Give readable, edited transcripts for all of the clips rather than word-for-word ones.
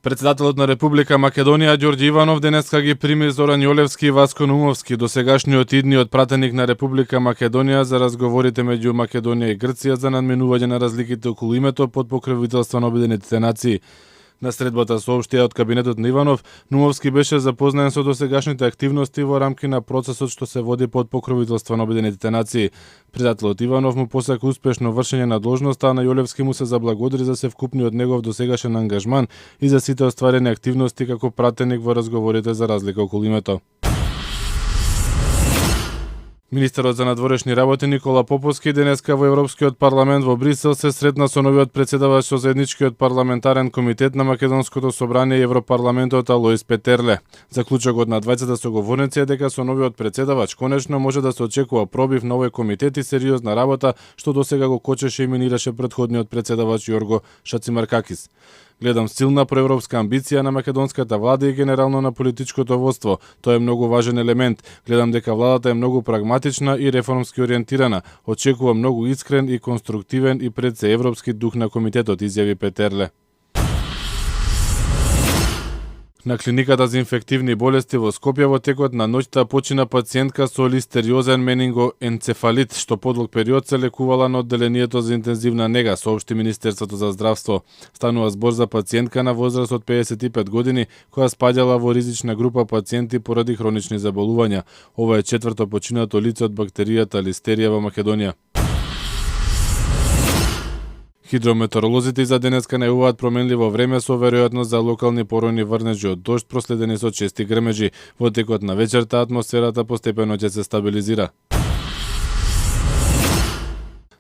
Председателот на Република Македонија Ѓорѓе Иванов денеска ги прими Зоран Јолевски и Васко Наумовски, досегашниот идниот пратеник на Република Македонија за разговорите меѓу Македонија и Грција за надминување на разликите околу името под покровителство на Обединетите нации. На средбата соопштија од кабинетот на Иванов, Наумовски беше запознаен со досегашните активности во рамки на процесот што се води под покровителство на Обединетите нации. Председателот Иванов му посака успешно вршење на должноста, а на Јолевски му се заблагодари за севкупниот негов досегашен ангажман и за сите остварени активности како пратеник во разговорите за разлика околу името. Министерот за надворешни работи Никола Поповски денеска во Европскиот парламент во Брисел се сретна со новиот претседавач со заедничкиот парламентарен комитет на Македонското собрание и Европарламентот Алоис Петерле. Заклучокот на двајцата соговорници е дека со новиот претседавач конечно може да се очекува пробив на овој комитет и сериозна работа што досега го кочеше и минираше претходниот претседавач Јорго Шацимаркакис. Гледам силна проевропска амбиција на македонската влада и генерално на политичкото водство. Тоа е многу важен елемент. Гледам дека владата е многу прагматична и реформски ориентирана. Очекувам многу искрен и конструктивен и пред се европски дух на комитетот, изјави Петерле. На клиниката за инфективни болести во Скопје во текот на ноќта почина пациентка со листериозен менингоенцефалит, што подолг период се лекувала на одделението за интензивна нега, соопшти Министерството за здравство. Станува збор за пациентка на возраст од 55 години, која спаѓала во ризична група пациенти поради хронични заболувања. Ова е четврто починато лице од бактеријата листерија во Македонија. Хидрометеоролозите за денеска најавуваат променливо време со веројатност за локални поројни врнежи од дожд проследени со чести грмежи. Во текот на вечерта атмосферата постепено ќе се стабилизира.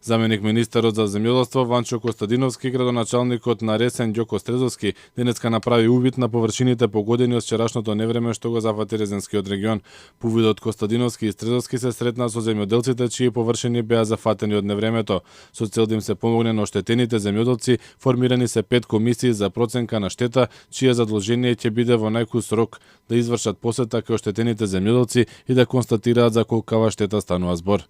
Заменик министерот за земјоделство Ванчо Костадиновски и градоначалникот на Ресен Ѓоко Стрезовски денеска направи увид на површините погодени од вчерашното невреме што го зафати Резенскиот регион. По увидот Костадиновски и Стрезовски се сретна со земјоделците чии површини беа зафатени од невремето. Со цел да им се помогне на оштетените земјоделци, формирани се 5 комисии за проценка на штета, чие задолжение ќе биде во најкус рок да извршат посета кај оштетените земјоделци и да констатираат за колкава штета станува збор.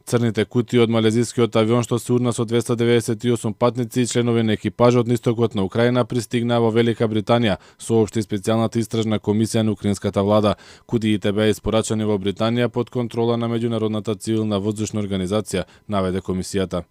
Црните кутии од малезискиот авион што се урна со 298 патници и членови на екипажот на истокот на Украина пристигнаа во Велика Британија, соопшти специјалната истражна комисија на украинската влада. Кутиите беа испорачани во Британија под контрола на меѓународната цивилна воздушна организација, наведе комисијата.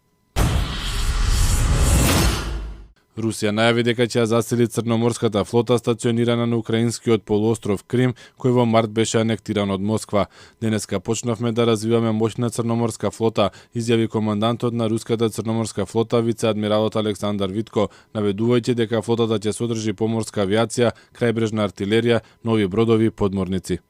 Русија најави дека ќе ја засили црноморската флота стационирана на украинскиот полуостров Крим, кој во март беше анектиран од Москва. Денеска почнавме да развиваме моќна црноморска флота, изјави командантот на руската црноморска флота вице-адмиралот Александар Витко, наведувајќи дека флотата ќе содржи поморска авиација, крајбрежна артилерија, нови бродови, подморници.